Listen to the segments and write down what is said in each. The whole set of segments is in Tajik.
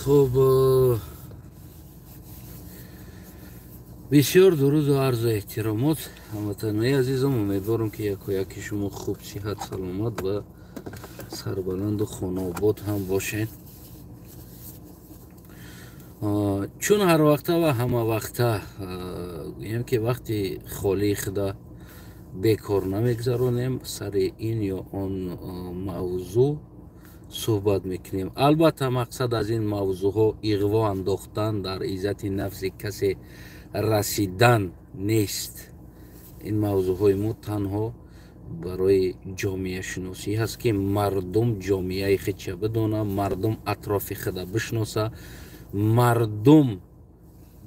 Хуб, бисёр дуруду арзу эҳтиромот ҳамватанои азизам. Умедворам, ки яку яки шумо хуб, сиҳат, саломат ва сарбаланду хонаобод ҳам бошед. Чун ҳарвақта ва ҳамавақта гӯем, ки вақти холии худа бекор намегзаронем, сари ин ё он мавзӯъ суҳбат мекунем. Албатта, мақсад аз ин мавзӯъҳо иғво андохтан, дар иззати нафси касе расидан нест. Ин мавзӯъҳои мо танҳо барои ҷомеашиносӣ ҳаст, ки мардум ҷомеаи худша бидона, мардум атрофи худа бишноса, мардум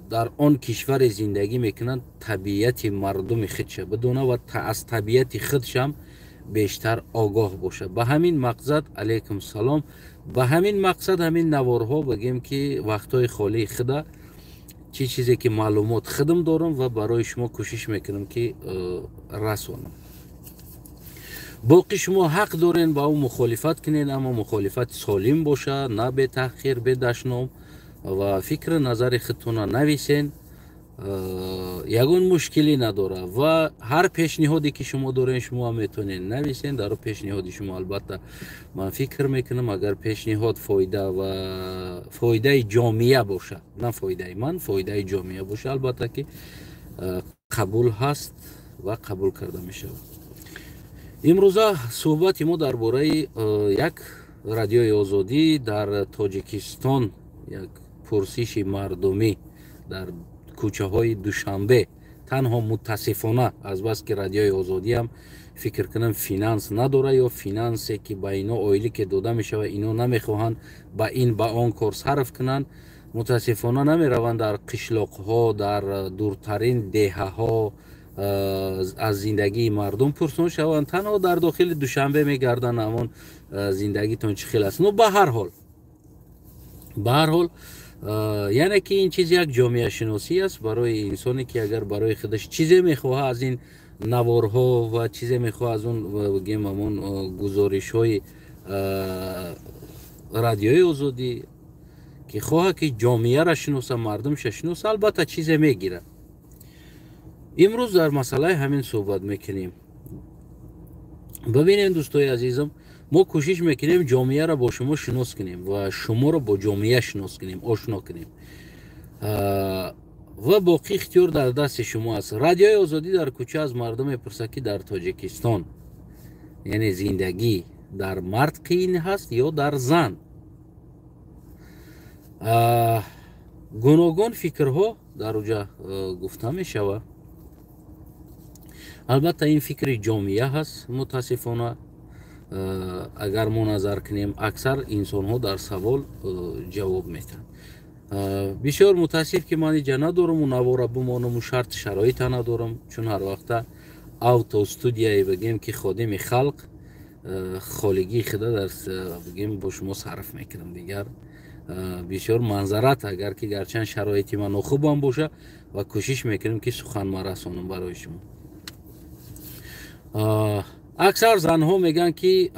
дар он кишваре зиндагӣ мекунанд, табиати мардуми худша бидона ва аз табиати худшам бештар огоҳ бошад. Ба ҳамин мақсад, алайкум салом, ба ҳамин мақсад ҳамин наворҳо, бигем, ки вақтҳои холии худа чӣ чизе ки маълумот худам дорам ва барои шумо кӯшиш мекунам, ки расонам. Боқӣ шумо ҳақ дорен ба ӯ мухолифат кунед, аммо мухолифат солим боша, на бетаҳқир, бедашном, ва фикру назари худтона нависен, ягон мушкилӣ надора. Ва ҳар пешниҳоде ки шумо дорен, шумо ҳам метавонед нависен. Дар пешниҳоди шумо албатта ман фикр мекунам, агар пешниҳод фоида ва фоидаи ҷомеа боша, на фоидаи ман, фоидаи ҷомеа боша, албатта ки қабул ҳаст ва қабул карда мешавад. Имрӯза суҳбати мо дар бораи як Радиои Озодӣ дар Тоҷикистон, як пурсиши мардумӣ дар кӯчаҳои Душанбе. Танҳо мутаассифона, азбаски Радиои Озодиам, фикр кунам, финанс надора ё финансе ки ба ино оилӣ ки дода мешавад, ино намехоҳанд ба ин, ба он кор сарф кунанд. Мутаассифона, намераванд дар қишлоқҳо, дар дуртарин деҳаҳо аз зиндагии мардум пурсон шаванд, танҳо дар дохили Душанбе мегарданд, ҳамон зиндагитон чӣ хел аст. Ну, ба ҳар ҳол, яъне ки ин чиз як ҷомеашиносӣ аст барои инсоне ки агар барои худаш чизе мехоҳа аз ин наворҳо ва чизе мехоҳа аз он, бигем, ҳамон гузоришҳои Радиои Озодӣ, ки хоҳа ки ҷомеаро шиноса, мардумша шиноса, албатта чизе мегирад. Имрӯз дар масъалаи ҳамин суҳбат мекунем. Бибинем, дӯстои азизам, мо кӯшиш мекунем ҷомеаро бо шумо шинос кунем ва шуморо бо ҷомеа шинос кунем, ошно кунем, ва боқӣ ихтиёр дар дасти шумо аст. Радиои Озодӣ дар кӯча аз мардум мепурсад, ки дар Тоҷикистон, яъне, зиндагӣ дар мард қиин ҳаст ё дар зан? Гуногун фикрҳо дар уҷа гуфта мешавад. Албатта, ин фикри ҷомеа ҳаст. Мутаассифона, агар мо назар кунем, аксар инсонҳо дар савол ҷавоб метаҳанд. Бисёр мутаассиф, ки ман иҷа надорам навора бимонаму шарти шароита надорам, чун ҳар вақта автостудияе, бигем, ки ходими халқ холигии худа дар, бигем, бо шумо сарф мекунам. Дигар бисёр манзарат, агар ки гарчанд шароити ман нохубам боша, ва кӯшиш мекунем, ки сухан марасонам барои шумо. Аксар занҳо мегӯянд, ки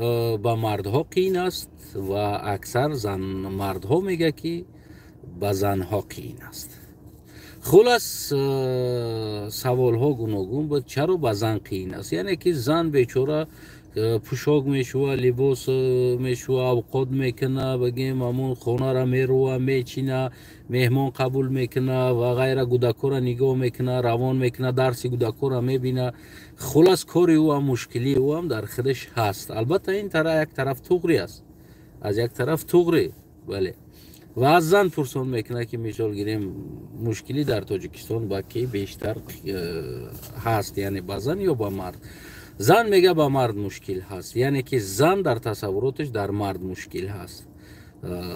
ба мардҳо қиин аст, ва аксар мардҳо мегӯянд, ки ба занҳо қиин аст. Хулас, саволҳо гуногун буд. Чаро ба зан қиин аст? Яъне ки зан бечора пӯшок мешува, либос мешува, авқот мекуна, бигем, ҳамон хонара мерува, мечина, меҳмон қабул мекуна ва ғайра, кӯдакҳоро нигоҳ мекуна, равон мекуна, дарси кӯдакҳоро мебина. Хулас, кори ӯ ҳам, мушкилии ӯ ҳам дар худаш ҳаст. Албатта, ин як тараф туғри аст, аз як тараф туғри, бале. Ва аз зан пурсон мекунад, ки, мисол гирем, мушкилӣ дар Тоҷикистон ба ки бештар ҳаст, яъне ба зан ё ба мард? Зан мега, ба мард мушкил ҳаст, яъне ки зан дар тасаввуроташ дар мард мушкил ҳаст.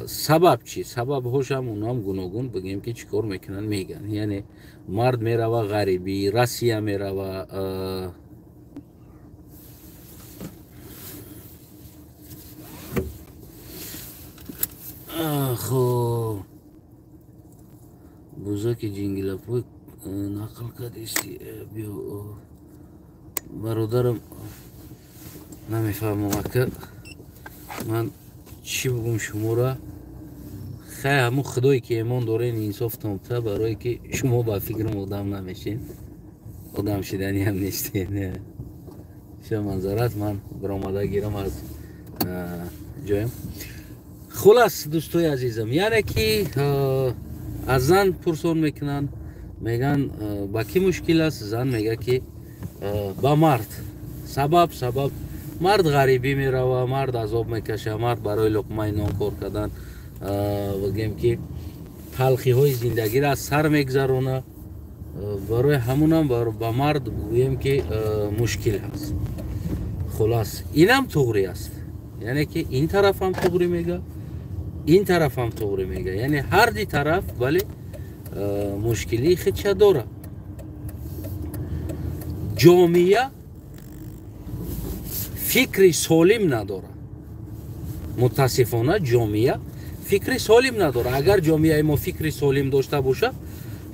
Сабаб чӣ? Сабабҳошам унам гуногун, бигем, ки чӣ кор мекунанд, мегӯянд. Яъне мард мерава ғарибӣ, Россия мерава. Хоб, бузаки ҷингилапой нақл кардисти, биё, бародарам. Намефаҳмам, ака, ман чӣ бугум шуморо. Хай, ҳамун худое ки эмон дорен, инсоф томта, барое ки шумо ба фикрам одам намешен, одам шиданиам нестен. Всё, манзарат, ман биромада гирам аз ҷоям. Хулас, дӯстои азизам, яъне ки аз зан пурсон мекунанд, меган ба кӣ мушкил аст? Зан мега ки ба мард. Сабаб мард ғарибӣ мерава, мард азоб мекаша, мард барои луқмаи нон кор кардан, бигем ки талхиҳои зиндагиро аз сар мегзарона. Барои ҳамунам ба мард гӯем ки мушкил ҳаст. Хулас, инам туғри аст, яъне ки ин тарафам туғри мега, ин тарафам туғри мега, яъне ҳар ди тараф вале мушкилии худша дорад. Ҷомеа фикри солим надорад. Мутаассифона ҷомеа фикри солим надорад. Агар ҷомеаи мо фикри солим дошта бошад,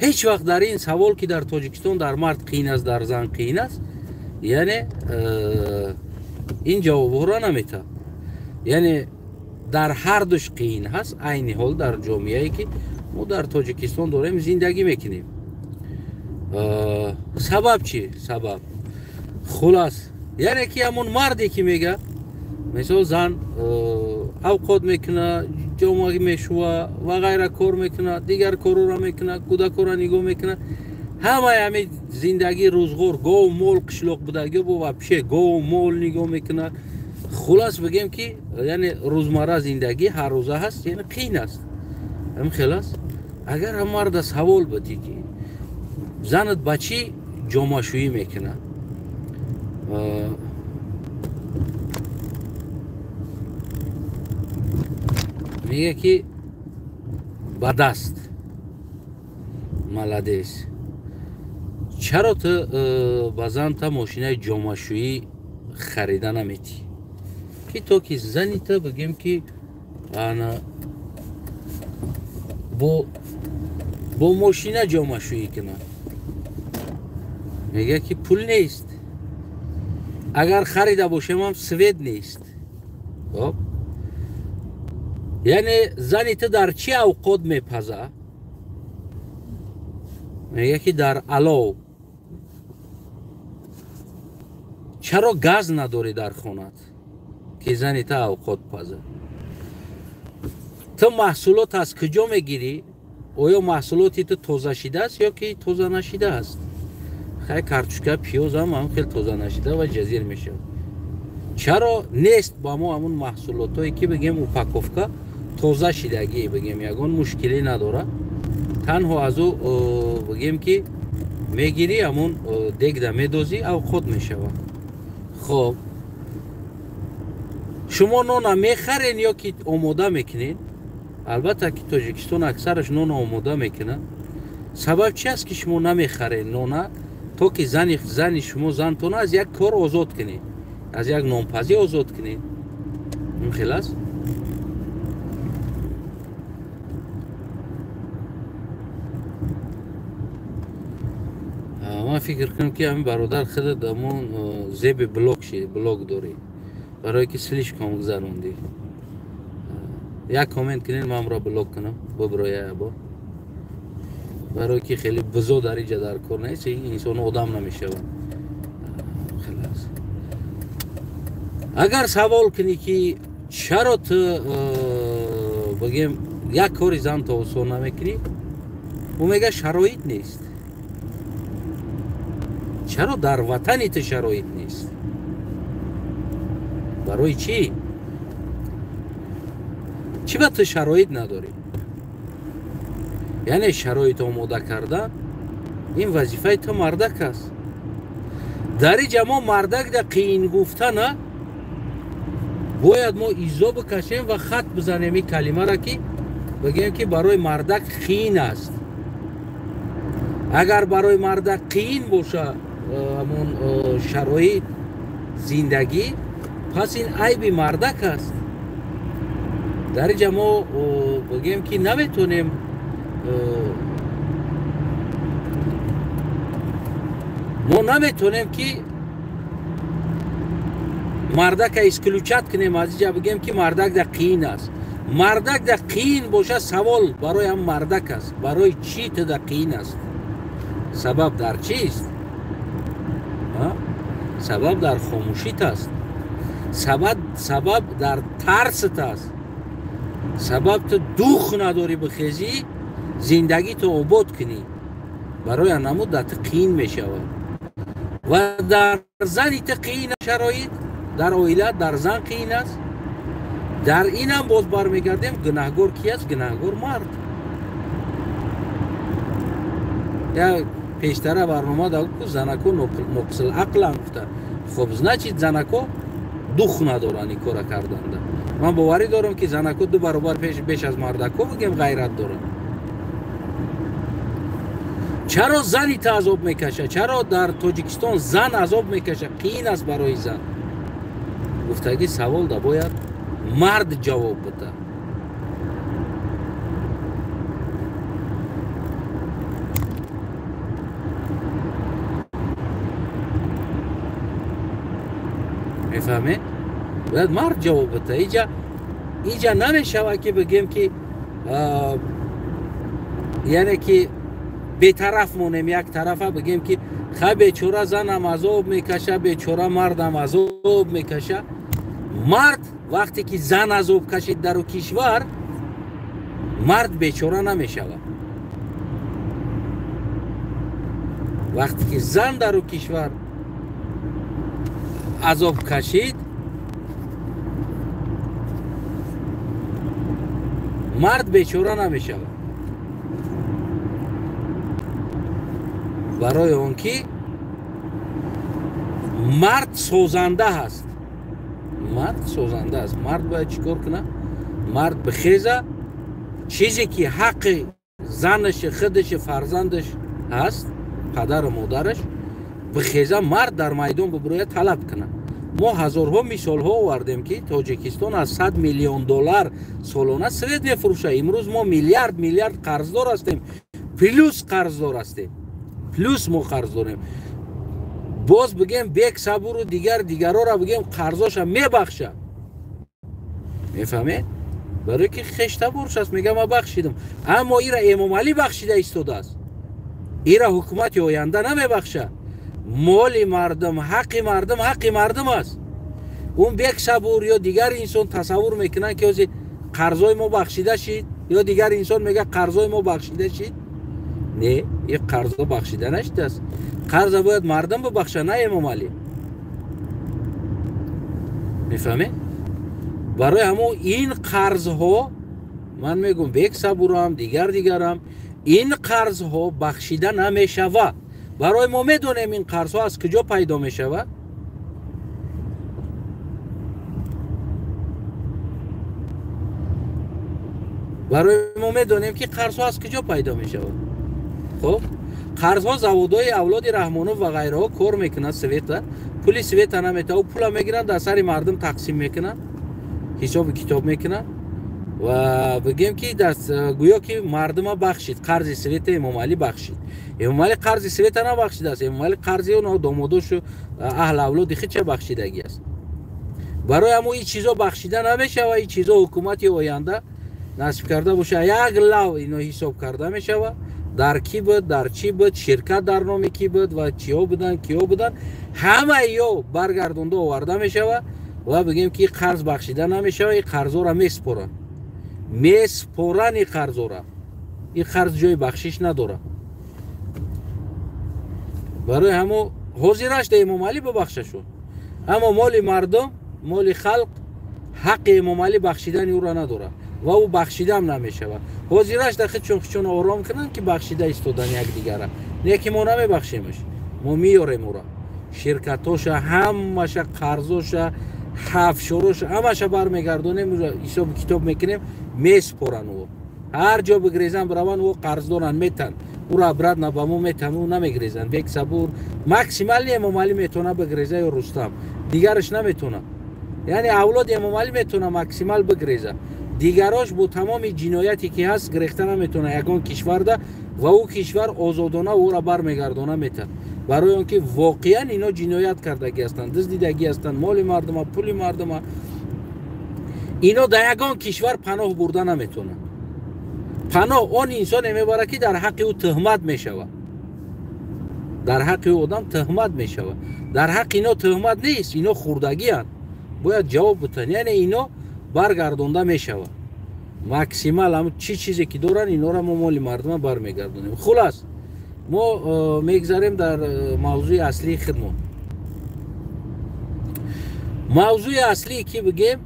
ҳеҷ вақт дар ин савол ки дар Тоҷикистон дар мард қиин аст, дар зан қиин аст, яъне ин ҷавобҳоро наметавад. Яъне дар ҳар душ қиин ҳаст. Айни ҳол дар ҷомеае ки мо дар Тоҷикистон дорем зиндагӣ мекунем. Сабаб чӣ? Сабаб хулас, яъне ки ҳамон марде ки мега, мисол зан авқот мекуна, ҷома мешува ва ғайра кор мекуна, дигар корора мекуна, кӯдакора нигоҳ мекуна, ҳамаи ҳамин зиндагӣ рӯзғор, гов мол қишлоқ будагиё бо вообще гов мол нигоҳ мекуна. Хулас бигем ки яъне рӯзмарра зиндагӣ ҳаррӯза ҳаст, яъне қиин аст. Ҳамин хел аст. Агар ҳам марда савол бидӣ ки занат ба чӣ ҷомашӯӣ мекунад, мега ки ба даст. Маладес, чаро ту ба занта мошинаи ҷомашӯӣ харида наметӣ, ки то ки зани ту бигем ки ана бо мошина ҷомашӯӣ кунад? Мега ки пул нест, агар харида бошем ҳам свет нест. Хоб, яъне зани ту дар чӣ авқот мепаза? Мега ки дар алов. Чаро газ надорӣ дар хонат ки зани ту авқот паза? Ту маҳсулот аз куҷо мегирӣ? Оё маҳсулоти ту тоза шидааст ё ки тоза нашидааст? Хай, картошка, пиёзам ҳам хел тоза нашида ва ҷазир мешавад. Чаро нест ба мо ҳамун маҳсулотое ки бигем упаковка тоза шидагӣ, бигем ягон мушкилӣ надорад, танҳо аз ӯ бигем ки мегирӣ ҳамун дегда медозӣ, авқот мешавад. Хоб, шумо нона мехарен ё ки омода мекунед? Албатта ки Тоҷикистон аксараш нона омода мекунад. Сабаб чи аст ки шумо намехарен нона, то ки зани шумо зантона аз як кор озод кунед, аз як нонпазӣ озод кунед? Ин хел аст. Ман фикр кунам ки ҳамин бародар худат ҳамон зеби блок ши, блок дорӣ, барое ки слишком гузарондӣ. Як коммент кунед, ман амро блок кунам, биброя ябор, барое ки хеле бизо дар инҷа дар кор нест, инсон одам намешавад. Агар савол кунӣ ки чаро ту бигем як кори занто осон намекунӣ, ӯ мега шароит нест. Чаро дар ватани ту шароит нест? Барои чӣ? Чӣ ба ту шароит надорӣ? Яъне шароит омода кардан ин вазифаи ту мардак аст. Дар инҷа мо мардакда қиин гуфтана бояд мо изо бикашем ва хат бизанем ин калимаро, ки бигем ки барои мардак қиин аст. Агар барои мардак қиин боша ҳамон шароит зиндагӣ, пас ин айби мардак аст. Дар инҷа мо бигем ки наметонем мо наметонем ки мардака исключать кунем, аз инҷа бигем ки мардак да қиин аст. Мардак да қиин боша, савол барои ҳам мардак аст. Барои чӣ ту да қиин аст? Сабаб дар чист? Сабаб дар хомӯшит аст. Сабаб дар тарсат аст. Сабаб ту дух надорӣ бихезӣ, зиндагиту обод кунӣ. Барои анамуд дар ту қиин мешавад. Ва дар зани ту қиин шароит, дар оила, дар зан қиин аст. Дар инам боз бармегардем, гунаҳгор ки аст? Гунаҳгор мард. Я пештара барнома да ку занако ноқисил ақлан гуфта. Хоб, значит занако дух надоранд ин кора карданда. Ман боварӣ дорам, ки занако ду баробар беш аз мардако бигем ғайрат доранд. Чаро зани та азоб мекаша? Чаро дар Тоҷикистон зан азоб мекаша? Қиин аст барои зан. Гуфтаги савол да бояд мард ҷавоб бида. Мефаҳмед? Бояд мард ҷавоб бида. Иҷа намешавад, ки бигем, ки яъне ки бетараф монем, як тарафа бигем, ки ха бечора занам азоб мекаша, бечора мардам азоб мекаша. Мард вақте ки зан азоб кашид дару кишвар, мард бечора намешавад. Вақте ки зан дару кишвар азоб кашид, мард бечора намешавад. Барои он ки мард созанда ҳаст. Мард созанда аст. Мард бояд чӣ кор кунад? Мард бихеза, чизе ки ҳаққи занаш, худаш, фарзандаш ҳаст, падару модараш, бихеза мард дар майдон бибирояд, талаб кунад. Мо ҳазорҳо мисолҳо овардем, ки Тоҷикистон аз 100 миллион доллар солона свет мефурӯшад. Имрӯз мо миллиард миллиард қарздор ҳастем, плюс қарздор ҳастем, плюс мо қарз дорем. Боз бигем бек сабуру дигар дигарора бигем қарзоша мебахша. Мефаҳмед? Барои ки хештаборш аст, мегам ма бахшидам. Аммо ира Эмомалӣ бахшида истодааст. Ира ҳукумати оянда намебахша. Моли мардум, ҳаққи мардум, ҳаққи мардум аст. Он бек сабур ё дигар инсон тасаввур мекунанд, ки ҳозир қарзои мо бахшида шид, ё дигар инсон мега қарзои мо бахшида шид. Не, ин қарзо бахшида нашудааст. Қарза бояд мардум бибахша, на Эмомалӣ. Мефаҳмед? Барои ҳамон ин қарзҳо, ман мегӯм бек сабурам, дигар дигарам, ин қарзҳо бахшида намешавад. Барои мо медонем ин қарзҳо аз куҷо пайдо мешавад. Барои мо медонем, ки қарзҳо аз куҷо пайдо мешавад. Хоб, қарзҳо заводҳои авлоди Раҳмонов ва ғайраҳо кор мекунанд, света пули света намета, ӯ пула мегиранд, дар сари мардум тақсим мекунанд, ҳисоби китоб мекунанд ва бигем, ки гӯё ки мардума бахшид, қарзи света Эмомалӣ бахшид. Эмомалӣ қарзи света набахшидааст, Эмомалӣ қарзи онҳо домодошу аҳли авлоди худша бахшидагӣ аст. Барои ҳамо ин чизо бахшида намешавад. Ин чизо ҳукумати оянда насиб карда боша, як лав ино ҳисоб карда мешавад. Дар ки буд, дар чӣ буд, ширкат дар номи ки буд ва чиҳо буданд, киҳо буданд, ҳамаи ё баргардонда оварда мешавад ва бигем, ки қарз бахшида намешавад. Ин қарзора месупоранд, месупоранд ин қарзора. Ин қарз ҷои бахшиш надорад. Барои ҳамо ҳозираш да Эмомалӣ бибахша шуд, аммо моли мардум, моли халқ, ҳаққи Эмомалӣ бахшидани ӯро надорад ва ӯ бахшидам намешавад. Ҳозираш да худчун ором кунанд, ки бахшида истодан якдигара. Не ки мо намебахшемаш, мо меёрем ӯро, ширкатоша ҳамаша, қарзоша, ҳафшороша ҳамаша бармегардонем, ҳисоби китоб мекунем, месупоранд ӯ. Ҳар ҷо бигрезан бираванд, ӯ қарздоранд, метанд ӯро обратно ба мо метанд, ӯ намегрезанд. Бек сабур максимални Эмомалӣ метавона бигреза ё Рустам, дигараш наметавона. Яъне авлоди Эмомалӣ метавона максимал бигреза, дигарош бо тамоми ҷинояте ки ҳаст гирехта наметавона ягон кишварда, ва ӯ кишвар озодона ӯро бармегардона метад. Барои он ки воқеан ино ҷиноят кардагӣ ҳастанд, дуздидагӣ ҳастанд, моли мардума, пули мардума. Ино дар ягон кишвар паноҳ бурда наметавонанд. Паноҳ он инсоне мебарад, ки дар ҳаққи ӯ тӯҳмат мешавад. Дар ҳаққи ӯ одам тӯҳмат мешавад. Дар ҳаққи ино тӯҳмат нест, ино хурдагианд, бояд ҷавоб бутанд. Яъне ино баргардонда мешавад. Максимал ҳам чӣ чизе ки доранд, инора мо моли мардума бармегардонем. Хулас, мо мегзарем дар мавзӯи аслии худмон. Мавзӯи аслие ки бигем,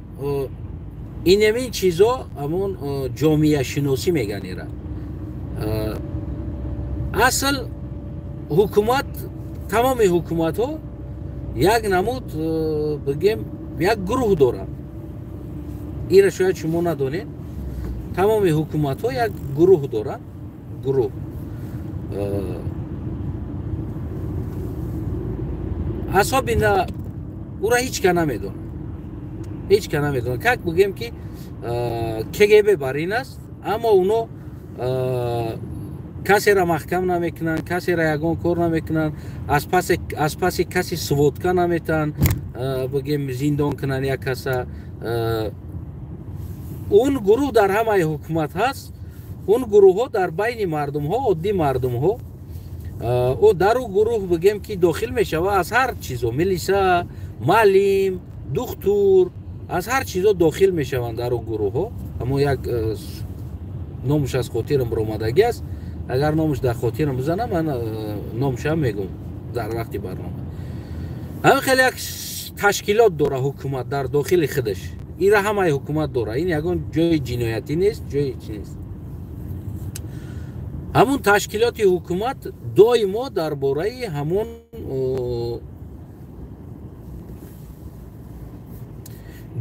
инамин чизо ҳамон ҷомеашиносӣ меган ира. Асл ҳукумат, тамоми ҳукуматҳо як намуд, бигем, як гурӯҳ доранд. Ира шояд шумо надонед. Тамоми ҳукуматҳо як гурӯҳ доранд. Гурӯҳ асобина ура ҳеҷ ка намедонад. Ҳеҷ ка намедонад. Как бигем ки КГБ бар ин аст, аммо уно касеро маҳкам намекунанд, касеро ягон кор намекунанд, аз паси каси сводка наметаҳанд, бигем зиндон кунанд як каса. Он гурӯҳ дар ҳамаи ҳукумат ҳаст. Он гурӯҳҳо дар байни мардумҳо, оддӣ мардумҳо, ӯ дар ӯ гурӯҳ бигем ки дохил мешавад аз ҳар чизо, милиса, маълим, духтур, аз ҳар чизо дохил мешаванд дар ӯ гурӯҳҳо. Аммо як номаш аз хотирам баромадагӣ аст. Агар номаш дар хотирам бизанам, ман номашам мегӯм дар вақти барнома. Ҳамин хеле як ташкилот дора ҳукумат дар дохили худаш. Ира ҳамаи ҳукумат дора. Ин ягон ҷои ҷиноятӣ нест, ҷои чӣ нест. Ҳамун ташкилоти ҳукумат доимо дар бораи ҳамун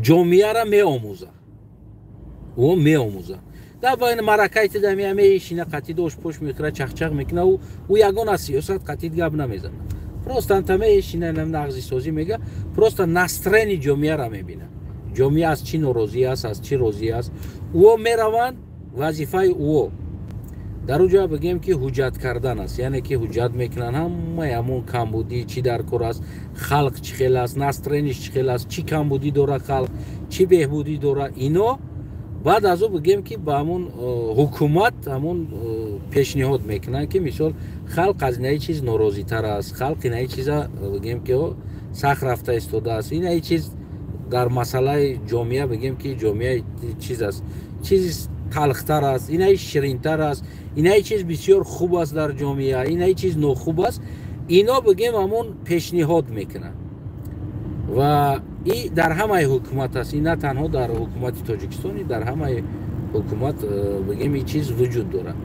ҷомеаро меомӯзад. Ӯ меомӯзад. Дар байни маракаи тида мешина, қатид ошпош мехӯрад, чахчах мекунад, ӯ ягон аз сиёсат қатид гап намезанад. Просто анта мешина, нағзисозӣ мега, просто настроени ҷомеаро мебинад. Ҷомеа аз чӣ норозӣ аст, аз чӣ розӣ аст. Ӯ мераванд, вазифаи ӯ дар он ҷо бигем ки ҳуҷҷат кардан аст, яъне ки ҳуҷҷат мекунанд ҳамаи ҳамон камбудӣ чӣ дар кор аст, халқ чӣ хел аст, настроениш чӣ хел аст, чӣ камбудӣ дора халқ, чӣ беҳбудӣ дора. Ино баъд аз ӯ бигем ки ба ҳамон ҳукумат ҳамон пешниҳод мекунанд ки мисол халқ аз инаи чиз норозитар аст, халқ инаи чиза бигем ки сахт рафта истодааст, инаи чиз дар масъалаи ҷомеа бигем ки ҷомеа чиз аст, чизи талхтар аст, инаи ширинтар аст, инаи чиз бисёр хуб аст дар ҷомеа, инаи чиз нохуб аст. Ино бигем ҳамон пешниҳод мекунанд ва и дар ҳамаи ҳукумат аст. Ин на танҳо дар ҳукумати Тоҷикистон, дар ҳамаи ҳукумат бигем ин чиз вуҷуд дорад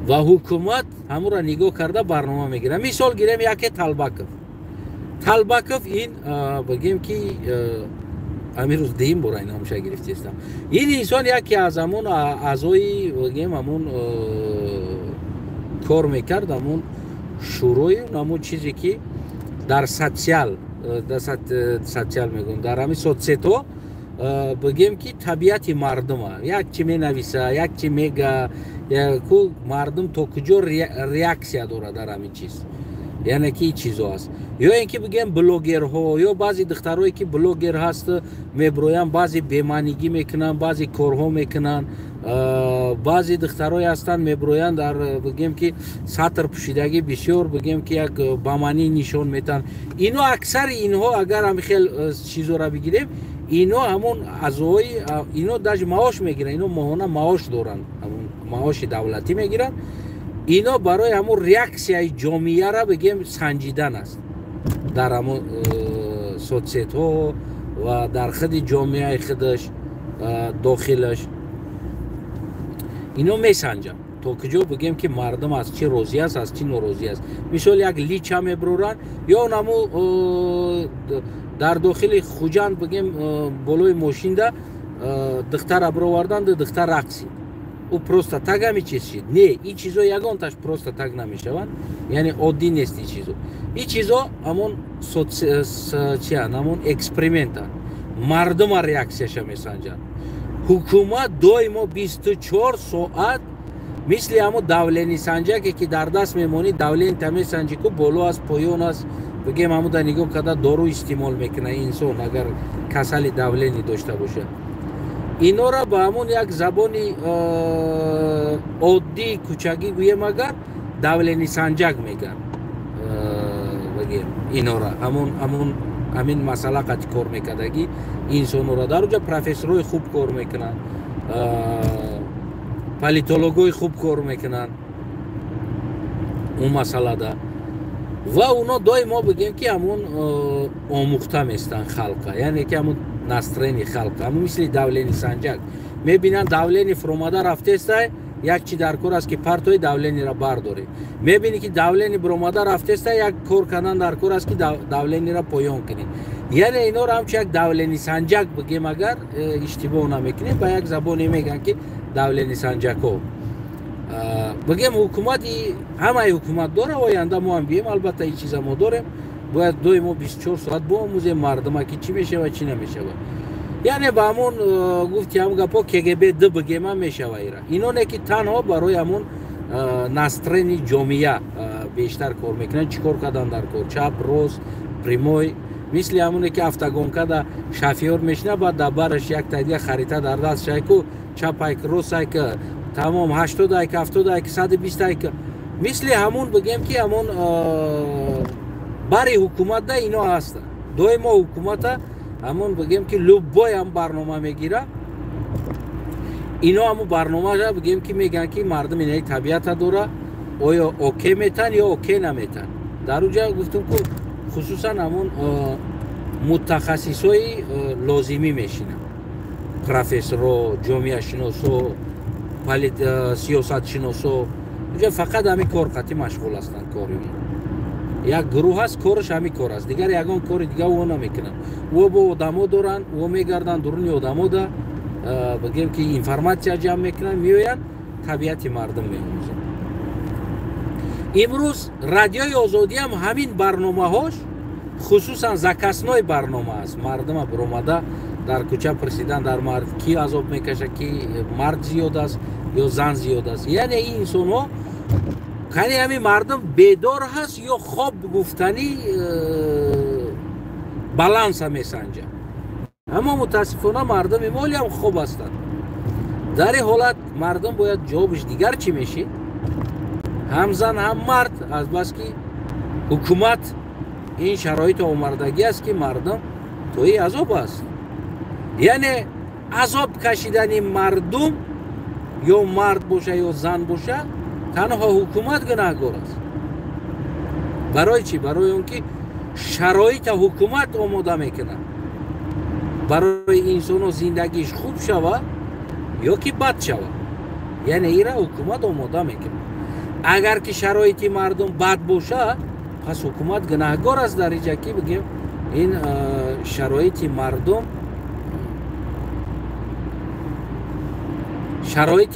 ва ҳукумат ҳамонро нигоҳ карда барнома мегирад. Мисол гирем яке Талбаков. Талбаков ин бигем ки амирӯз дуюм бора ин номша гирифтестам. Ин инсон яке аз ҳамон аъзои бигем ҳамон кор мекард, ҳамон шӯрои ҳамон чизе ки дар социал, дар социал мегӯям, дар ҳамин соцсетҳо бигем ки табиати мардума, як чи менависа, як чи мега, ку мардум то куҷо реаксия дорад дар ҳамин чиз, яъне ки чизо аст. Ё ин ки бигем блогерҳо, ё баъзе духтарое ки блогер ҳаст меброянд, баъзе бемаънигӣ мекунанд, баъзе корҳо мекунанд, баъзе духтарое ҳастанд меброянд дар бигем ки сатр пӯшидагӣ бисёр бигем ки як бамаънӣ нишон метаҳанд. Ино аксари инҳо агар ҳами хел чизоро бигирем, ино ҳамон аъзои, ино даже маош мегиранд, ино моҳона маош доранд, ҳамон маоши давлатӣ мегиранд. Ино барои ҳамон реаксияи ҷомеаро бигем санҷидан аст дар ҳамон соцсетҳо ва дар худи ҷомеаи худаш дохилаш. Ино месанҷанд то куҷо бигем ки мардум аз чӣ розӣ аст, аз чӣ норозӣ аст. Мисол як лича меброранд ё наму дар дохили Хуҷанд бигем болои мошинда духтара бироварданд, духтар рақсид, ӯ просто так ҳами чиз шид. Не, ин чизо ягонташ просто так намешаванд, яъне оддӣ нест ин чизо. Ин чизо ҳамон чиян, ҳамон экспериментанд, мардума реаксияша месанҷанд. Ҳукумат доимо 24 соат мисли ҳамон давлени санҷаке ки дар даст мемонӣ, давленита месанҷӣ ку боло аст, поён аст, Бигем, ҳамуда нигоҳ карда дору истеъмол мекунад инсон, агар касали давление дошта бошад. Инора ба ҳамон як забони оддии кӯчагӣ гӯем агар, давление санҷак мегӯянд. Бигем, инора ҳамон ҳамин масъала қати кор мекардагӣ инсонора. Дар уҷа профессорҳои хуб кор мекунанд, политологҳои хуб кор мекунанд он масъалада. Ва уно доимо, бигем, ки ҳамон омӯхта местанд халқа, яъне ки ҳамон настроение халқа, ҳамон мисли давление санҷак мебинанд. Давление фуромада рафтестай, як чи дар кор аст, ки партои давление ро бардорӣ. Мебинӣ, ки давление биромада рафтеста, як кор кардан дар кор аст, ки давление ро поён кунӣ. Яъне инора ҳамчун як давление санҷак бигем агар, иштибоҳ намекунем. Ба як забоне мегӯянд, ки давление санҷакҳо. Бигем, ҳукумати, ҳамаи ҳукумат дора. Оянда мо ҳам бием, албатта, ин чиза мо дорем. Бояд доимо 24 соат боомӯзем мардума, ки чӣ мешавад, чӣ намешавад. Яъне ба ҳамон гуфти ҳамон гапҳо КГБ д бигема мешава. Ира иноне ки танҳо барои ҳамон настроение ҷомеа бештар кор мекунанд. Чӣ кор кардан дар кор? Чап, рост, прямой. Мисли ҳамоне ки автогонка да шофёр мешина, баъд дар бараш як тайдига харита дар даст шайку, чап айк, рост айк, тамом, 80 айк, 70 айк, 120 айк. Мисли ҳамон, бигем, ки ҳамон бари ҳукуматда ино ҳастанд доимо. Ҳукумата ҳамон, бигем, ки любой ҳам барнома мегира, ино ҳамун барномаа, бигем, ки мегӯянд, ки мардум инаи табиата дора, оё окей метан ё окей наметан. Дар уҷа гуфтум, ку хусусан ҳамон мутахассисҳои лозимӣ мешинанд: профессоро, ҷомеашиносо, сиёсатшиносо. Уҷа фақат ҳамин кор қатӣ машғул ҳастанд. Кори як гурӯҳ аст, кораш ҳамин кор аст, дигар ягон кори дига ӯ намекунанд. Ӯ бо одамо доранд, ӯ мегарданд дуруни одамода, бигем, ки информация ҷамъ мекунанд, меоянд, табиати мардум меомӯзанд. Имрӯз Радиои Озодиам ҳамин барномаҳош хусусан заказной барнома аст. Мардума биромада дар кӯча пурсидан, дар мард ки азоб мекашад, ки мард зиёд аст ё зан зиёд аст. Яъне ин инсонҳо, кани ҳамин мардум бедор ҳаст ё хоб гуфтанӣ, баланса месанҷад. Аммо мутаассифона мардуми мо ҳам хоб ҳастанд. Дар ин ҳолат мардум бояд ҷавобиш дигар чӣ мешид? Ҳам зан, ҳам мард, азбаски ҳукумат ин шароит омардагӣ аст, ки мардум тои азоб аст. Яъне азоб кашидани мардум, ё мард боша, ё зан боша, танҳо ҳукумат гунаҳгор аст. Барои чӣ? Барои он ки шароита ҳукумат омода мекунад барои инсоно, зиндагиш хуб шава ё ки бад шава. Яъне ира ҳукумат омода мекунад. Агар ки шароити мардум бад боша, пас ҳукумат гунаҳгор аст. Дар иҷа ки, бигем, ин шароити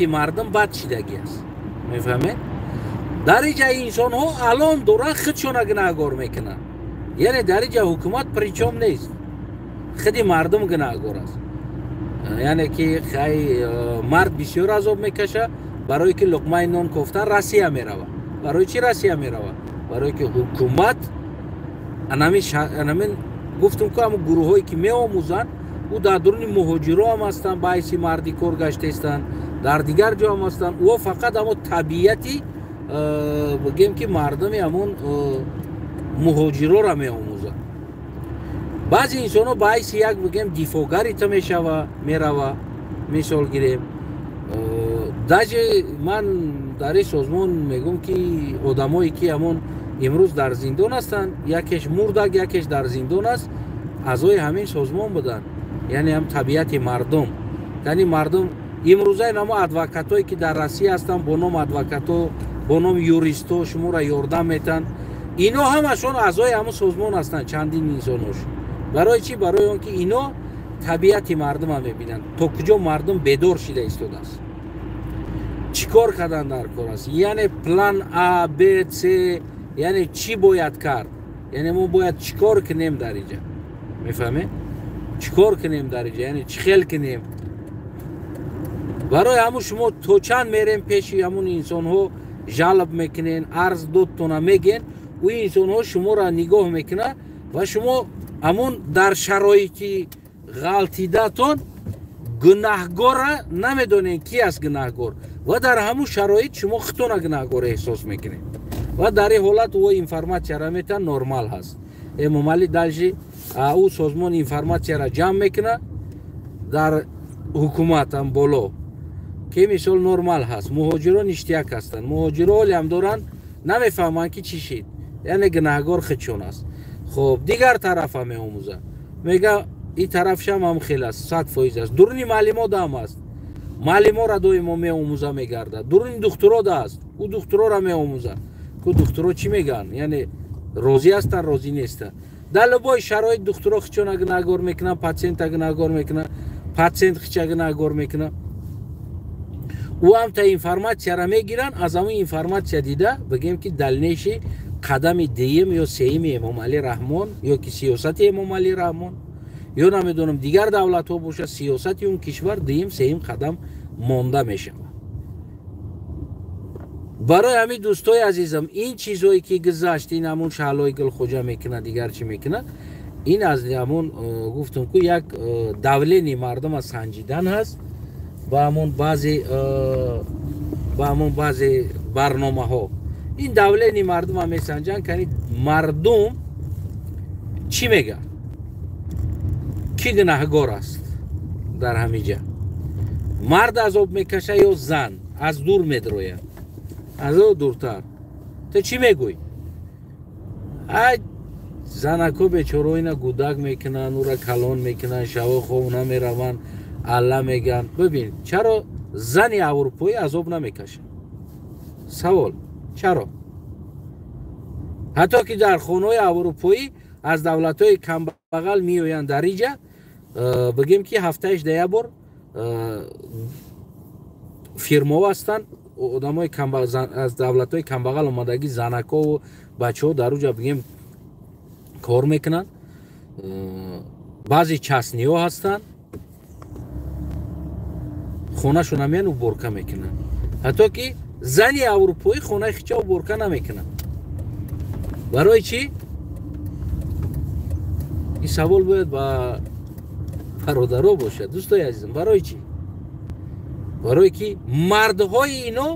мардум бад шидагӣ аст, мефаҳмед? Дар иҷа инсонҳо алон доранд, худшона гунаҳгор мекунанд. Яъне дар иҷа ҳукумат причём нест, худи мардум гунаҳгор аст. Яъне ки хай, мард бисёр азоб мекаша, барое ки луқмаи нон кофтан Россия мерава. Барои чӣ Россия мерава? Барое ки ҳукумат анамин, гуфтум ку, ҳамн гурӯҳое ки меомӯзанд, ӯ дар дуруни муҳоҷиро ҳам ҳастанд, ба ҳайси марди кор гаштаистанд, дар дигар ҷо ҳам ҳастанд. Ӯ фақат ҳамо табиати, бигем, ки мардуми ҳамон муҳоҷирора меомӯзад. Баъзе инсонҳо ба ҳайси як, бигем, дифоъгари ту мешава, мерава. Мисол гирем, даже ман дар ин созмон мегӯм, ки одамое ки ҳамон имрӯз дар зиндон ҳастанд, якеш мурдаг, якеш дар зиндон аст, аъзои ҳамин созмон буданд. Яъне ҳам табиати мардум, яъне мардум имрӯза намо адвокатое ки дар Россия ҳастанд, бо ном адвокато, бо номи юристо шуморо ёрдам метаҳанд, ино ҳамашон аъзои ҳамон созмон ҳастанд, чандин инсонош. Барои чӣ? Барои он ки ино табиати мардума мебинанд, то куҷо мардум бедор шида истодааст, чӣ кор кардан дар кор аст. Яъне план А, Б, С, яъне чӣ бояд кард, яъне мо бояд чӣ кор кунем дар иҷа, мефаҳмед? Чӣ кор кунем дар иҷа, яъне чӣ хел кунем? Барои ҳамун шумо то чанд мерем пеши ҳамун инсонҳо, жалоб мекунен, арз додтона меген. Ӯ инсонҳо шуморо нигоҳ мекунад ва шумо ҳамон дар шароити ғалтидатон гунаҳгорра намедонед, ки аст гунаҳгор, ва дар ҳамун шароит шумо худтона гунаҳгор эҳсос мекунед. Ва дар ин ҳолат ӯ информатсияра метавон, нормал ҳаст. Эмомалӣ дальше ӯ созмони информатсияра ҷамъ мекунад дар ҳукуматам боло, ки мисол нормал ҳаст, муҳоҷирон иштияк ҳастанд, муҳоҷиро ҳолиам доранд, намефаҳманд, ки чӣ шид, яъне гунаҳгор худшон аст. Хуб, дигар тарафа меомӯзад, мега ин тарафшам ҳам хел аст, 100% аст. Дуруни маълимота ҳам аст, маълимора доимо меомӯза мегардад. Дуруни духтурода аст, ӯ духтурора меомӯзад, ку духтуро чӣ мегӯянд, яъне розӣ ҳастанд, розӣ нестанд. Дар любой шароит духтуро худшона гунаҳгор мекунанд, патсиента гунаҳгор мекунанд, патсиент худша гунаҳгор мекунад. Ӯ ҳам та информатсияра мегиранд, аз ҳамун информатсия дида бигем, ки дальнейший қадами дуюм ё сеюми Эмомалӣ Раҳмон ё ки сиёсати Эмомалӣ Раҳмон ё намедонам, дигар давлатҳо бошад, сиёсати он кишвар дуюм, сеюм қадам монда мешавад. Барои ҳамин, дӯстои азизам, ин чизҳое ки гузашт, ин ҳамун Шаҳлои Гулхоҷа мекунад, дигар чӣ мекунад, ин аз ҳамун гуфтум ку, як давление мардума санҷидан ҳаст ба ҳамун баъзе барномаҳо. Ин давление мардума месанҷанд, кани мардум чӣ мега, кӣ гунаҳгор аст. Дар ҳамиҷа мард азоб мекаша ё зан, аз дур медрояд, аз ӯ дуртар. Ту чӣ мегӯй? Ай, занако бечорао ина гудак мекунанд, ӯра калон мекунанд, шаво хоб намераванд, алла мегӯянд. Бибин, чаро зани аврупоӣ азоб намекашад? Савол: чаро? Ҳатто ки дар хонаҳои аврупоӣ аз давлатҳои камбағал меоянд дар иҷа, бигем, ки ҳафтаиш да як бор фирмаҳо ҳастанд, одамои аз давлатҳои камбағал омадагӣ, занакову бачаҳо дар уҷа, бигем, кор мекунанд. Баъзе частный ҳо ҳастанд, хонашона меян, уборка мекунанд. Ҳатто ки зани аврупоӣ хонаи хича уборка намекунад. Барои чӣ? Ин савол бояд ба бародаро бошад, дӯстои азизам. Барои чӣ? Барое ки мардҳои ино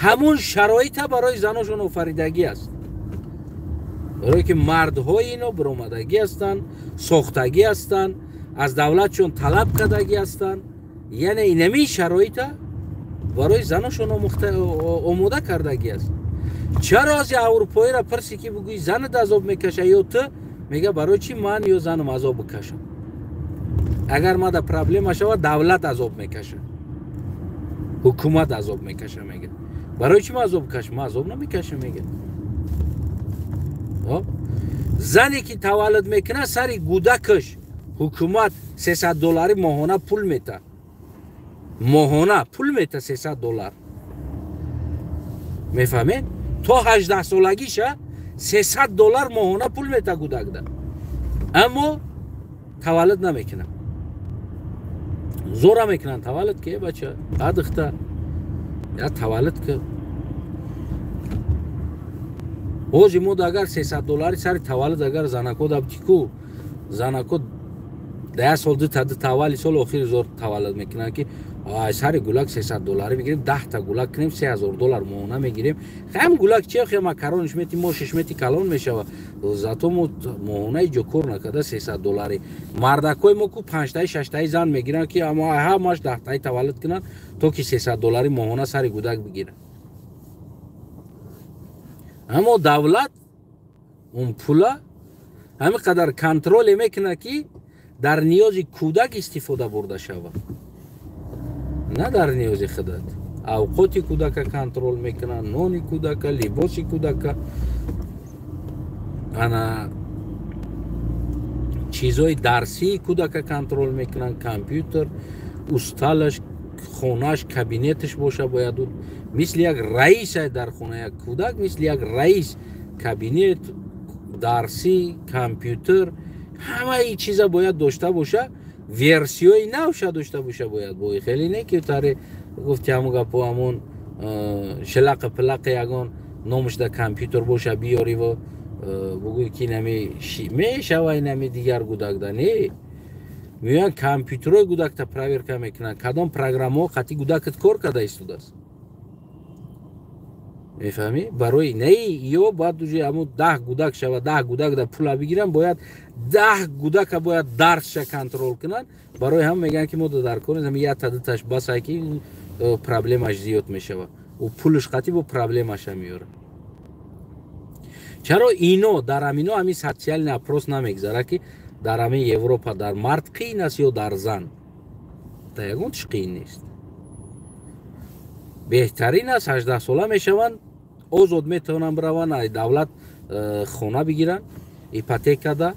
ҳамун шароита барои заношон офаридагӣ аст, барое ки мардҳои ино биромадагӣ ҳастанд, сохтагӣ ҳастанд, аз давлатшон талаб кардагӣ ҳастанд, яъне инамин шароита барои заношон омода кардагӣ аст. Чаро ази аврупоиро пирсӣ, ки бигӯӣ, занат азоб мекаша ё ту, мега: «Барои чӣ ман ё занам азоб бикашам? Агар мада проблема шавад, давлат азоб мекаша, ҳукумат азоб мекаша», мега. «Барои чӣ ман азоб бикашам? Ман азоб намекашам», мега. Зане ки таваллуд мекунад, сари гудакаш ҳукумат 300 доллари моҳона пул мета, моҳона пул мета, 300 доллар, мефаҳмед? То 18-солагиша 300 доллар моҳона пул мета гудакда, аммо таваллуд намекунад. Зора мекунанд: «Таваллуд ки, бача, адихта я таваллуд ки». Ҳози мо агар 300 доллари сари таваллуд агар занако дабтику, занако да як сол дута дута, аввали сол, охири зор таваллуд мекунанд, ки сари гулак 300 доллари мегирем, 10-та гулак кунем, 3000 доллар моҳона мегирем. Ҳам гулак чи хе, макарониш мети, мошиш мети, калон мешава. Зато мо моҳона иҷо кор накарда 300 доллари. Мардакои мо ку панҷтаи, шаштаи зан мегиранд, ки ҳамаш 10-таи таваллуд кунанд, то ки 300 доллари моҳона сари гудак бигиранд. Аммо давлат он пула ҳамин қадар контроле мекунад, ки дар ниёзи кӯдак истифода бурда шавад, на дар ниёзи худат. Авқоти кӯдака контроль мекунанд, нони кӯдака, либоси кӯдака, ана чизҳои дарсии кӯдака контроль мекунанд, компютер, усталаш, хонаш, кабинеташ боша бояд. Мисли як раиса дар хона, як кӯдак мисли як раис кабинет, дарсӣ, компютер, ҳамаи чиза бояд дошта боша, версияи навша дошта боша бояд. Бо хеле не ки таре гуфти, ҳамун гапо, ҳамун шилақи пилақи ягон. Номаш дар компютер боша, биёриву бугӯй, ки инами мешава, инами дигар гудакда не. Меоянд, компютерҳои гудакта проверка мекунанд, кадом программаҳо қатъи гудакат кор карда истодааст, мефаҳмӣ? Барои не ё баъд уже ҳамун 10 гудак шава, 10 гудак да пула бигиранд, бояд 10 гудака бояд дарсша контрол кунанд. Барои ҳам мегӯянд, ки мо дар кор ҳами якта дуташ басай, ки проблемаш зиёд мешава. Ӯ пулш қатъи бо проблемаша меёрад. Чаро ино дар ҳамино ҳамин социальный опрос намегзара, ки дар ҳамин Европа дар мард қиин аст ё дар зан? Дар ягон чиз қиин нест, беҳтарин аст. 18 сола мешаванд, озод метавонанд бираванд, ай давлат хона бигиранд ипотекада,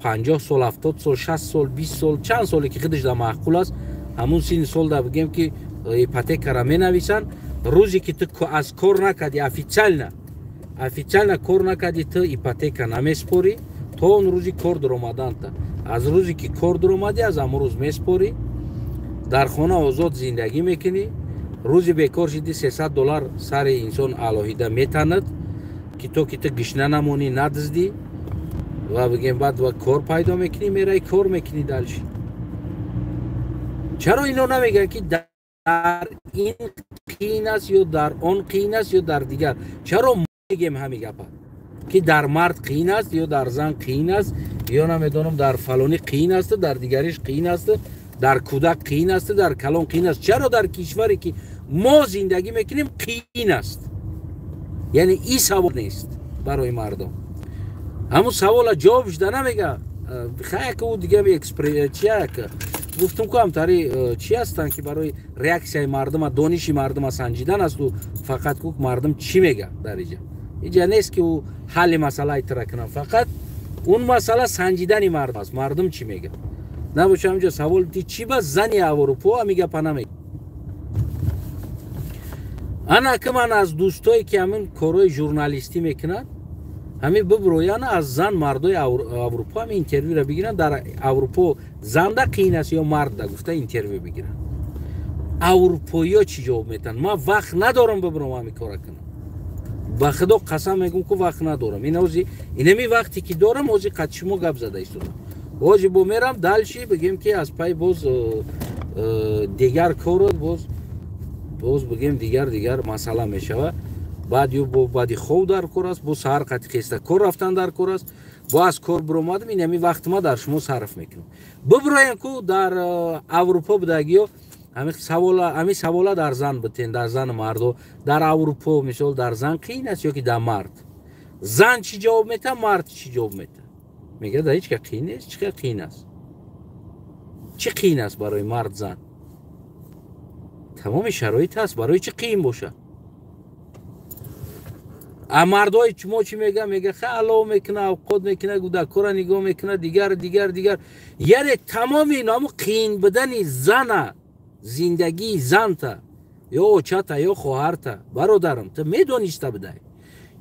50 сол, 70 сол, 60 сол, 20 сол, чанд соле ки худаш да маъқул аст, ҳамун синни сол да бигем, ки ипотекара менависанд. Рӯзе ки ту аз кор накардӣ, официально кор накардӣ, ту ипотека намеспорӣ то он рӯзи кор дуромаданта. Аз рӯзе ки кор дуромадӣ, аз ҳамон рӯз меспорӣ, дар хона озод зиндагӣ мекунӣ. Рӯзи бекор шидӣ, 300 доллар сари инсон алоҳида метанад, ки то ки ту гишна намонӣ, надиздӣ. Ва бигем, баъд ва кор пайдо мекунӣ, мераи, кор мекунӣ дальше. Чаро ино намегӯянд, ки дар ин қиин аст ё дар он қиин аст ё дар дигар? Чаро мегем ҳами гапа, ки дар мард қиин аст ё дар зан қиин аст, ё намедонам, дар фалонӣ қиин асту, дар дигариш қиин асту, дар кӯдак қиин асту, дар калон қиин аст? Чаро дар кишваре ки мо зиндагӣ мекунем, қиин аст? Яъне ин савол нест барои мардум. Ҳамун савола ҷавоб шуда намега. Хаяк, ӯ дига чияк гуфтум ку, ҳамтари чӣ ҳастанд, ки барои реаксияи мардума, дониши мардума санҷидан асту фақат ку мардум чӣ мега дар иҷа. Иҷа нест, ки ӯ ҳалли масъалаи тира кунам, фақат он масъала санҷидани мардум аст, мардум чӣ мега. Набоша, ҳамҷо савол ти чӣ ба зани Аврупо ҳами гапа намега. Ана ки ман аз дӯстое, ки ҳамин корҳои журналистӣ мекунанд, ҳамин биброяна, аз зан мардои Аврупо ҳами интервюра бигиранд, дар Аврупо занда қиин аст ё марда гуфта интервю бигиранд, аврупоиё чӣ ҷавоб метаҳанд. Ман вақт надорам бибиром ҳами кора кунам, ба худо қасам мегӯм, ку вақт надорам. Ин ози инами вақте ки дорам, ози қад шумо гап зада истодам, ози бо мерам дальше, бигем, ки аз пай боз дигар кору боз бигем, дигар масъала мешава. Баъд ё бо баъди хов дар кор аст, бо саҳар қати хеста кор рафтан дар кор аст, бо аз кор биромадам, инами вақт ма дар шумо сарф мекунам. Бибироем ку дар Аврупо будагиё ҳамин савола дар зан битен, дар зану мардо дар Аврупо, мисол, дар зан қиин аст ё ки дар мард? Зан чӣ ҷавоб метаҳад, мард чӣ ҷавоб метаҳад? Мегӯяд, дар ҳеҷ ка қиин нест. Чӣ қадр қиин аст? Чӣ қиин аст барои мард, зан? Тамоми шароит ҳаст, барои чӣ қиин бошад? А мардои мо чӣ мега? Мега, ха, алов мекуна, авқот мекуна, гудакора нигоҳ мекуна, дигар, дигар, дигар. Яъне тамоми инаму қиин будани зана, зиндагии занта ё очата ё хоҳарта, бародарам, ту медониста будай.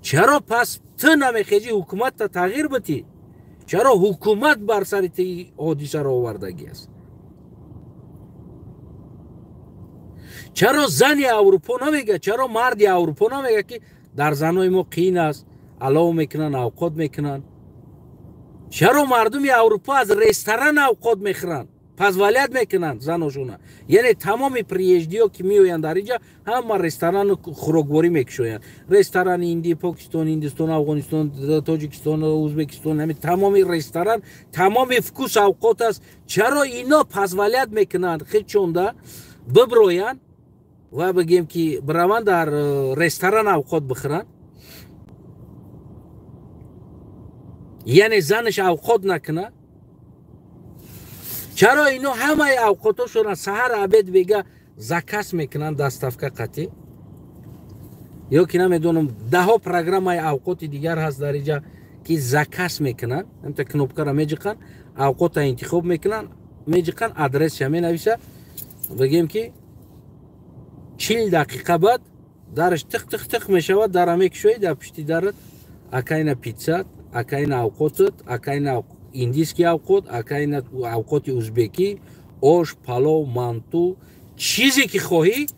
Чаро пас ту намехезӣ, ҳукуматта тағйир битӣ? Чаро ҳукумат бар сари ту ҳодисаро овардагӣ аст? Чаро зани Аврупо намега, чаро марди Аврупо намега, ки дар занои мо қиин аст, алов мекунанд, авқот мекунанд? Чаро мардуми Аврупо аз ресторан авқот мехӯранд, позволять мекунанд заношона? Яъне тамоми приезжий ё, ки меоянд дар инҷа, ҳама ресторану хӯрокворӣ мекушоянд: ресторани Индӣ, Покистон, Ҳиндистон, Афғонистон, Тоҷикистон, Ӯзбекистон, ҳами тамоми ресторан, тамоми вкус авқот аст. Чаро ино позволять мекунанд хечонда биброянд ва бигем, ки бираванд, дар ресторан авқот бихӯранд, яъне занаш авқот накунад? Чаро ино ҳамаи авқотошона саҳар, обед, бега заказ мекунанд, доставка қатӣ, ё ки намедонам, даҳо программаи авқоти дигар ҳаст дар иҷа, ки заказ мекунанд, ҳамта кнопкара меҷиқанд, авқота интихоб мекунанд, меҷиқанд, адресша менависа, бигем, ки 40 дақиқа баъд дараш тиқ тиқ тиқ мешавад, дара мекушоӣ, дар пишти дарат акайна питсат, акайна авқотат, акайна индийский авқот, акайна авқоти узбекӣ, ош, палов, манту, чизе ки хоҳӣ,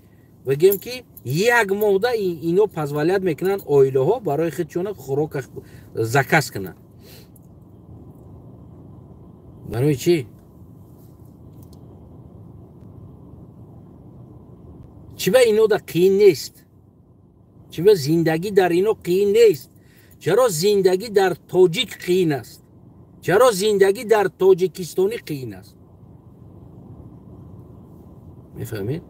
бигем, ки Як моҳда ино позволять мекунанд оилаҳо барои худшона хӯрока заказ кунанд. Барои чӣ? Чиба инода қиин нест? Чиба зиндагӣ дар ино қиин нест? Чаро зиндагӣ дар тоҷик қиин аст? Чаро зиндагӣ дар тоҷикистонӣ қиин аст? Мефаҳмед?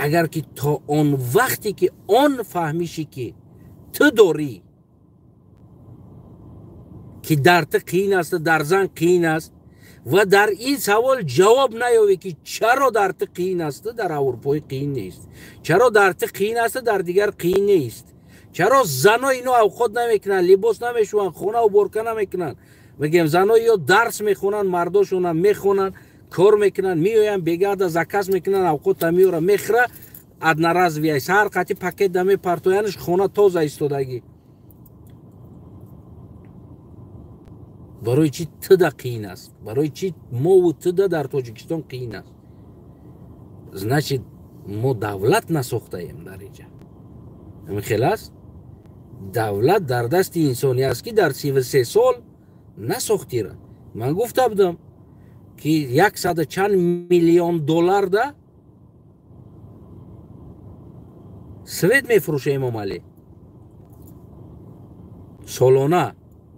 Агар ки то он вақте ки он фаҳмиши ки ту дорӣ, ки дар ту қиин аст, дар зан қиин аст, ва дар ин савол ҷавоб наёвӣ ки чаро дар ту қиин аст, дар аврупоӣ қиин нест, чаро дар ту қиин аст, дар дигар қиин нест, чаро зано ино авқот намекунанд, либос намешӯянд, хона уборка намекунанд, мегӯем зано ё дарс мехонанд, мардошонам мехонанд, кор мекунанд, меоянд бегада заказ мекунанд, авқота меёра мехӯра, одноразовый сар қати пакет да мепартоянаш, хона тоза истодагӣ. Барои чӣ туда қиин аст? Барои чӣ мову туда дар Тоҷикистон қиин аст? Значит, мо давлат насохтаем дар инҷа. Ҳамин хел аст? Давлат дар дасти инсони аст, ки дар 33 сол насохтира. Ман гуфта будам, ки 100 чанд миллион доллар да свет мефурӯша Эмомалӣ солона,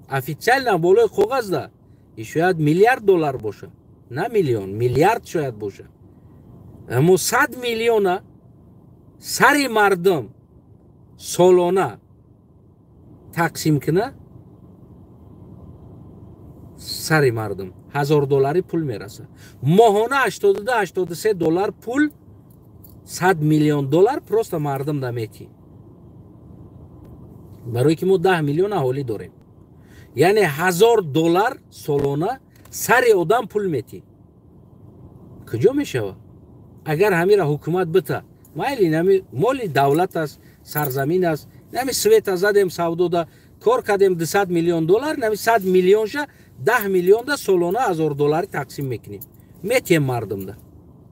официально болои коғаз да, и шояд миллиард доллар боша, на миллион, миллиард шояд боша. Аммо 100 миллиона сари мардум солона тақсим куна, сари мардум 1000 доллари пул мераса. Моҳона 82-83 доллар пул, 100 миллион доллар просто мардум да мети. Барои ки мо 10 миллион аҳолӣ дорем. Яъне 1000 доллар солона сари одам пул мети. Куҷо мешава? Агар ҳамира ҳукумат бита, майли нами моли давлат аст, сарзамин аст, нами света задем, савдода кор кардем 200 миллион доллар, нами 100 миллионша 10 миллионда солона 1000 доллари тақсим мекунем. Метем мардумда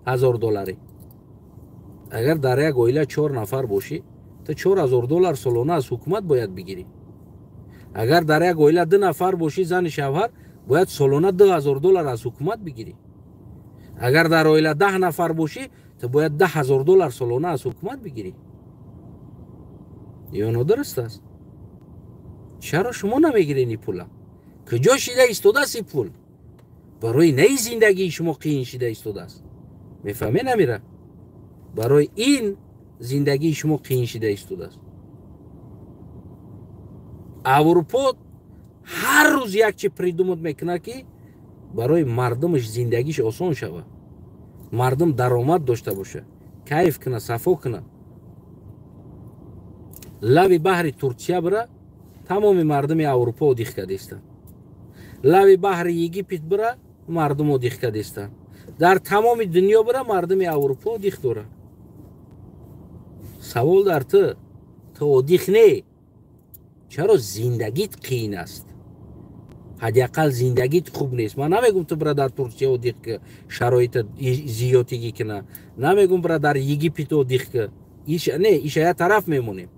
1000 доллари. Агар дар як оила 4 нафар бошӣ, ту 4000 доллар солона аз ҳукумат бояд бигирӣ. Агар дар як оила 2 нафар бошӣ, зани шавҳар, бояд солона 2000 доллар аз ҳукумат бигирӣ. Агар дар оила 10 нафар бошӣ, ту бояд 10000 доллар солона аз ҳукумат бигирӣ. Ё нодуруст аст? Чаро шумо намегиред ин пула? Куҷо шида истодааст ин пул? Барои наи зиндагии шумо қиин шида истодааст. Мефаҳмед намира? Барои ин зиндагии шумо қиин шида истодааст. Аврупо ҳар рӯз як чи придумат мекунад, ки барои мардумаш зиндагиш осон шавад, мардум даромад дошта бошад, кайф кунад, сафо кунад. Лави баҳри Турсия бира, тамоми мардуми Аврупо одих кардистанд. Лави баҳри Египет бира, мардум одих кардистанд. Дар тамоми дунё бира, мардуми Аврупо одих дорад. Савол дар ту, ту одих не, чаро зиндагит қиин аст? Ҳадди ақал зиндагит хуб нест. Ман намегум ту бира дар Турсия одих ки шароита зиётигӣ кина, намегум бира дар Египет одих ки, не, иша як тараф мемонем.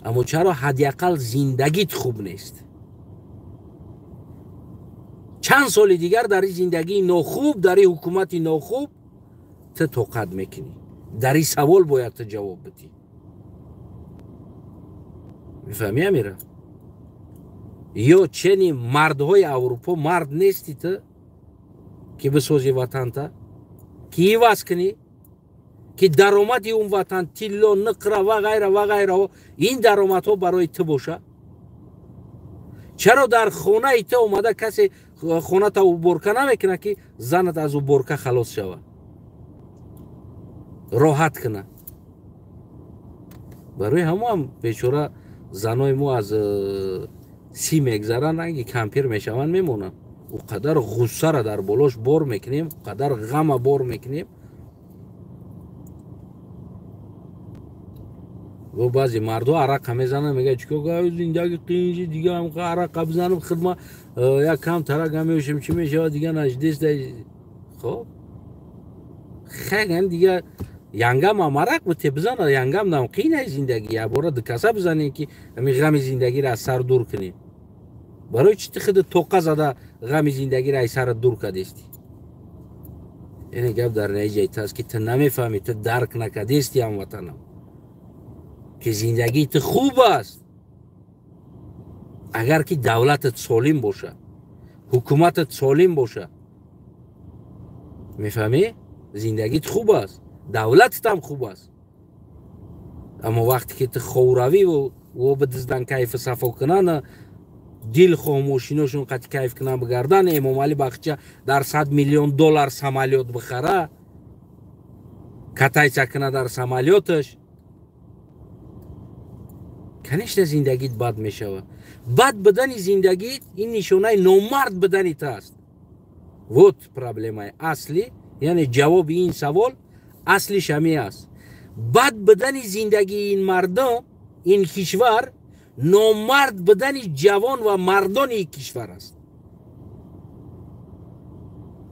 Аммо чаро ҳадди ақал зиндагит хуб нест? Чанд соли дигар дар ин зиндагии нохуб, дар ин ҳукумати нохуб ту тоқат мекунӣ? Дар ин савол бояд ту ҷавоб бидӣ. Мефаҳмӣ, Амира? Ё чени мардҳои Аврупо мард нести ту, ки бисози ватанта, ки иваз кунӣ, ки даромади он ватан тилло, нуқра ва ғайра ва ғайраҳо, ин даромадҳо барои ту боша? Чаро дар хонаи ту омада касе хоната уборка намекунад, ки занат аз уборка халос шавад, роҳат кунад? Барои ҳамоам бечора занои мо аз си мегзаранд, ранги кампир мешаванд, мемонанд. О қадар ғуссара дар болош бор мекунем, о қадар ғама бор мекунем. Ва баъзе мардҳо арақа мезананд, мегӯяд чикор кунам, зиндаги қиин шид, дига ҳам арақа бизанам, хидма як кам тарага меошем, чӣ мешавад, дига наҷдест. Хоб хеган дига Янгам амарак буте бизана, янгам нам қийнай зиндагӣ. Якбора дукаса бизанем, ки ҳамин ғами зиндагиро аз сар дур кунем. Барои чӣ ти худ тоқа зада ғами зиндагиро аз сарат дур кардести? Яъне гап дар наиҷаи аст, ки ту намефаҳмӣ, ту дарк накардести, ҳамватанам, ки зиндагии ту хуб аст, агар ки давлатат солим бошад, ҳукуматат солим бошад. Мефаҳмӣ? Зиндагит хуб аст, давлататам хуб аст. Аммо вақте ки ту ховравӣ во бидиздан, кайфу сафо кунана, дилхоҳ мошиношон қати кайф кунан бигардан, Эмомалӣ бахча дар 100 миллион доллар самолёт бихара, катайца куна дар самолёташ, конечно, зиндагит бад мешавад. Бад будани зиндагит ин нишонаи номард будани ту аст. Вот проблемаи аслӣ, яъне ҷавоби ин савол аслиш ҳамин аст: бад будани зиндагии ин мардум, ин кишвар, номард будани ҷавон ва мардони кишвар аст.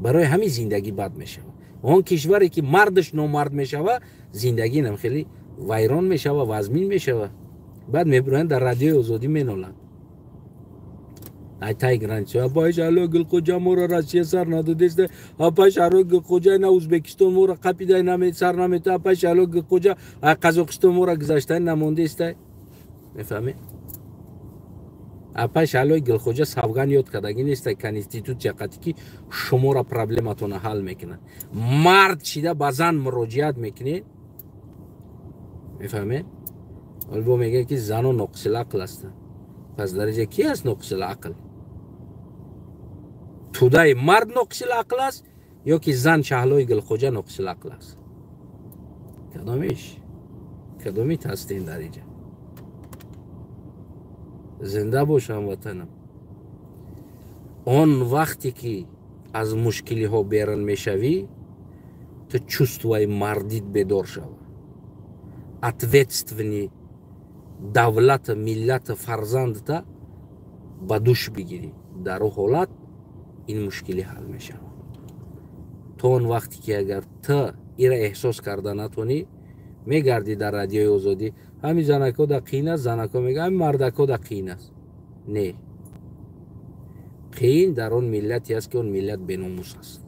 Барои ҳамин зиндагӣ бад мешавад. Он кишваре ки мардаш номард мешавад, зиндагӣ нам хеле вайрон мешава, вазмин мешава. Баъд мебироянд, дар Радиои Озодӣ меноланд ай тай граница: «Апай Шаҳлои Гулхоҷа, моро Россия сар надодеста. Апай Шаҳлои Гулхоҷа, на Узбекистон моро қапидай, сар намета. Апай Шаҳлои Гулхоҷа, ай Қазоқистон моро гузаштани намондеста». Мефаҳмед? Апай Шаҳлои Гулхоҷа савган ёд кардагӣ неста конститутсия қати, ки шуморо проблематона ҳал мекунад. Мард шида ба зан муроҷиат мекунед, мефаҳмед? Бо мегӯяд, ки зано ноқисилақл ҳастанд. Пас дар инҷа ки аст ноқисилақл? Тӯдаи мард ноқисилақл аст ё ки зан Шаҳлои Гулхоҷа ноқисилақл аст? Кадомиш, кадомит ҳастем дар инҷа? Зинда бош, ҳамватанам. Он вақте ки аз мушкилиҳо берун мешавӣ, ту чувствои мардит бедор шава, ответственный давлата, миллата, фарзандата ба душ бигирӣ. Дар ӯ ҳолат ин мушкилӣ ҳал мешавад. То он вақте ки агар ту ира эҳсос карда натонӣ, мегардӣ дар Радиои Озодӣ: «Ҳамин занако да қиин аст», занако мега, «ҳамин мардако да қиин аст». Не, қиин дар он миллате аст, ки он миллат беномус аст.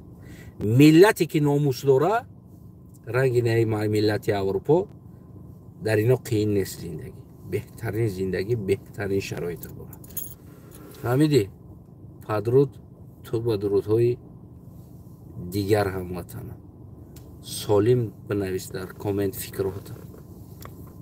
Миллате ки номус дора, ранги наи миллати Аврупо, дар ино қиин нест зиндагӣ, беҳтарин зиндагӣ, беҳтарин шароитро дорад. Фаҳмидӣ? Падруд ту ба дурудҳои дигар, ҳамватанам. Солим бинавис дар коммент фикрҳота.